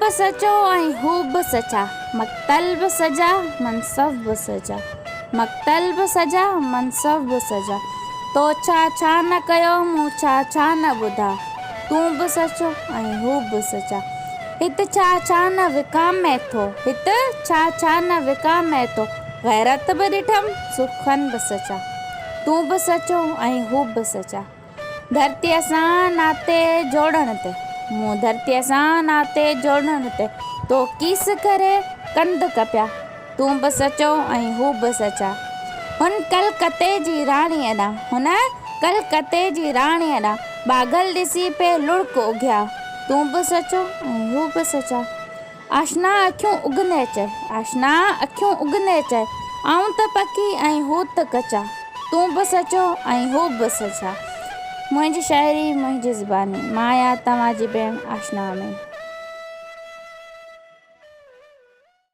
به سچو ۽ هو به سچا، مقتل به سجا، منصف به سجا، مقتل به سجا، منصف به سجا. تو ڇا ڇا نه ڪيو، مون ڇا ڇا نه ٻڌا، تون به سچو ۽ هو به سچا. هت ڇا ڇا نه وڪامي ٿو، هت ڇا ڇا نه وڪامي ٿو، غيرت به ڏٺم، سخن به سچا، تون به سچو ۽ هو به سچا. ڌرتيء سان ناتي جوڙڻ تي، مون ڌرتيء سان ناتي جوڙڻ تي، تو ڪيس ڪري ڪنڌ ڪپيا، تون به سچو ۽ هو به سچا. هن ڪلڪتي جي راڻيء ڏانهن، هن ڪلڪتي جي راڻيء ڏانهن، ٻاگهل ڏسي پئي لڙڪ اگهيا، تون به سچو ۽ هو به سچا. آشنا اکيون اگهندي چئي، آشنا اکيون اگهندي چئي، آئون ته پڪي ۽ هو ته ڪچا، تون به سچو ۽ هو به سچا. منهنجي شاعري منهنجي زباني، مان آهيان توهان جي ڀيڻ آشنا امين.